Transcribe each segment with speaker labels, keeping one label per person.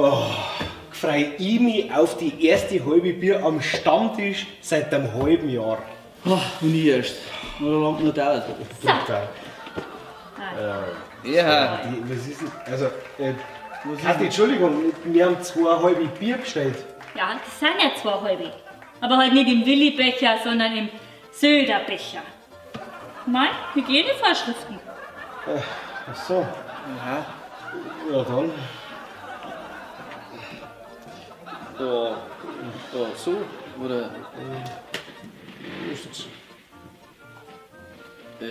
Speaker 1: Oh, freu ich mich auf die erste halbe Bier am Stammtisch seit einem halben Jahr.
Speaker 2: Oh, und ich erst. Oder lang noch dauert.
Speaker 3: So.
Speaker 2: Ja.
Speaker 1: Was ist denn? Also, Kathi, Entschuldigung, wir haben 2 halbe Bier bestellt.
Speaker 3: Ja, das sind ja 2 halbe. Aber halt nicht im Willibecher, sondern im Söderbecher. Nein, Hygienevorschriften.
Speaker 1: Ach so.
Speaker 2: Aha.
Speaker 1: Ja, dann.
Speaker 2: Ja, ja, so, oder? Ist das?
Speaker 1: Ja.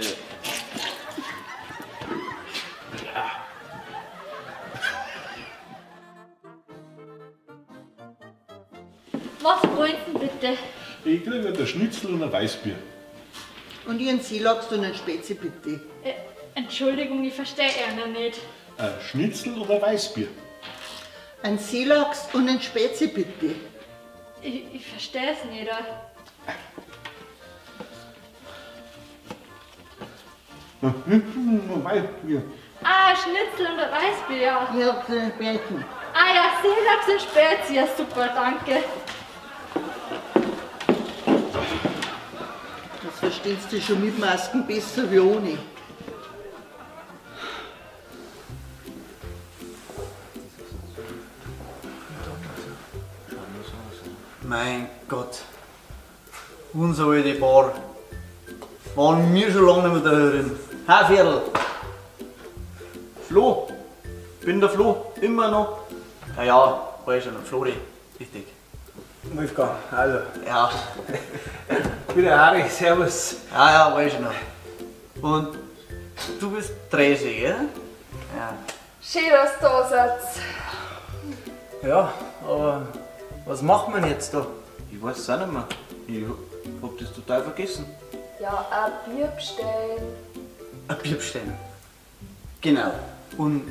Speaker 3: Was wollen Sie bitte?
Speaker 4: Ich kriege ein Schnitzel und ein Weißbier.
Speaker 5: Und Ihren Seelachs und ein Spezi bitte.
Speaker 3: Entschuldigung, ich verstehe einer nicht.
Speaker 4: Ein Schnitzel oder Weißbier?
Speaker 5: Ein Seelachs und ein Spezi bitte.
Speaker 3: Ich verstehe es nicht.
Speaker 4: Ein Schnitzel und ein Weißbier.
Speaker 3: Ah, Schnitzel und ein Weißbier, ja.
Speaker 5: Ja, Spezi.
Speaker 3: Ah ja, Seelachs und Spezi, ja super, danke.
Speaker 5: Das verstehst du schon mit Masken besser wie ohne.
Speaker 2: Mein Gott, unsere alte Bar. Waren wir schon lange nicht mehr da drin. Ha, Viertel. Flo, bin der Flo, immer noch. Ja, ja, war ich schon, Flori, richtig.
Speaker 1: Wolfgang, hallo.
Speaker 2: Ja.
Speaker 1: Ich bin der Harry, servus.
Speaker 2: Ja, ja, weiß ich noch. Und du bist Tresi, gell? Ja.
Speaker 6: Schön, dass ihr da seid.
Speaker 2: Ja, aber was macht man jetzt da? Ich weiß es auch nicht mehr. Ich hab das total vergessen.
Speaker 6: Ja, ein Bier bestellen.
Speaker 2: Ein Bier bestellen? Genau. Und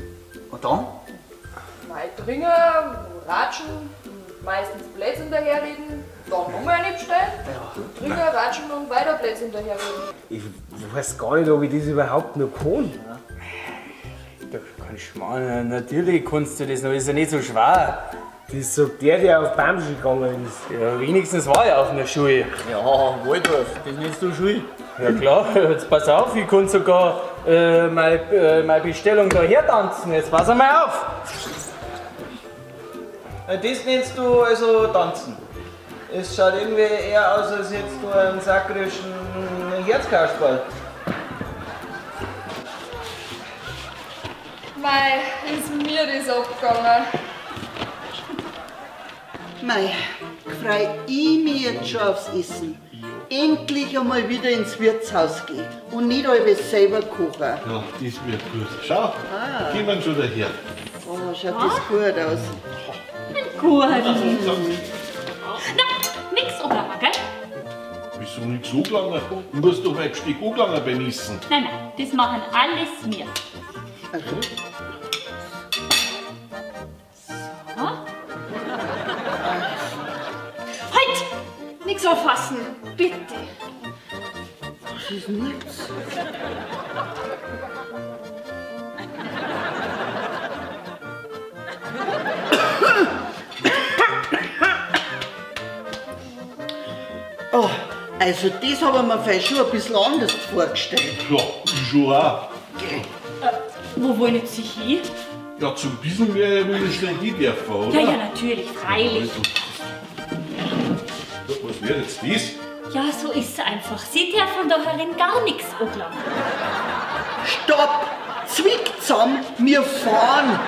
Speaker 2: dann?
Speaker 6: Mal trinken, ratschen, meistens Blödsinn daherreden, dann nochmal eine bestellen,
Speaker 2: ja.
Speaker 6: Trinken, ratschen und weiter Blödsinn daherreden.
Speaker 1: Ich weiß gar nicht, ob ich das überhaupt noch kann.
Speaker 2: Ja.
Speaker 7: Du kannst machen, natürlich kannst du das noch, ist ja nicht so schwer.
Speaker 1: Das sagt der, der auf Bamsch gegangen ist.
Speaker 7: Ja, wenigstens war ich auf einer Schule.
Speaker 2: Ja, Waldorf, das nennst du Schule.
Speaker 7: Ja klar, jetzt pass auf, ich kann sogar meine Bestellung da hertanzen. Jetzt pass einmal auf.
Speaker 2: Das nennst du also tanzen. Es schaut irgendwie eher aus, als hättest du einen sakrischen Herzkasperl.
Speaker 6: Mei, ist mir das abgegangen.
Speaker 5: Mei, freu ich mich jetzt schon aufs Essen. Endlich einmal wieder ins Wirtshaus geht und nicht alles selber kochen.
Speaker 4: Ja, das wird gut. Schau, ah. Gehen wir schon daher.
Speaker 5: Oh, schaut das gut aus.
Speaker 3: Ein Kuchen. Na, nix angelangen, gell?
Speaker 4: Wieso nix angelangen? Du musst doch mein Besteck angelangen beim Essen.
Speaker 3: Nein, nein, das machen alles wir.
Speaker 5: Also.
Speaker 3: So. Halt! Nix anfassen, bitte.
Speaker 5: Das ist nichts. Oh, also das habe ich mir vielleicht schon ein bisschen anders vorgestellt.
Speaker 4: Ja, ich schon auch.
Speaker 3: Wo wollen Sie hin?
Speaker 4: Ja, zum bisschen mehr will ich schnell hin dürfen, oder?
Speaker 3: Ja, ja, natürlich, freilich.
Speaker 4: Ja, was wäre jetzt das?
Speaker 3: Ja, so ist es einfach. Sie dürfen da herin gar nichts angelangen.
Speaker 5: Stopp! Zwick zusammen, wir fahren!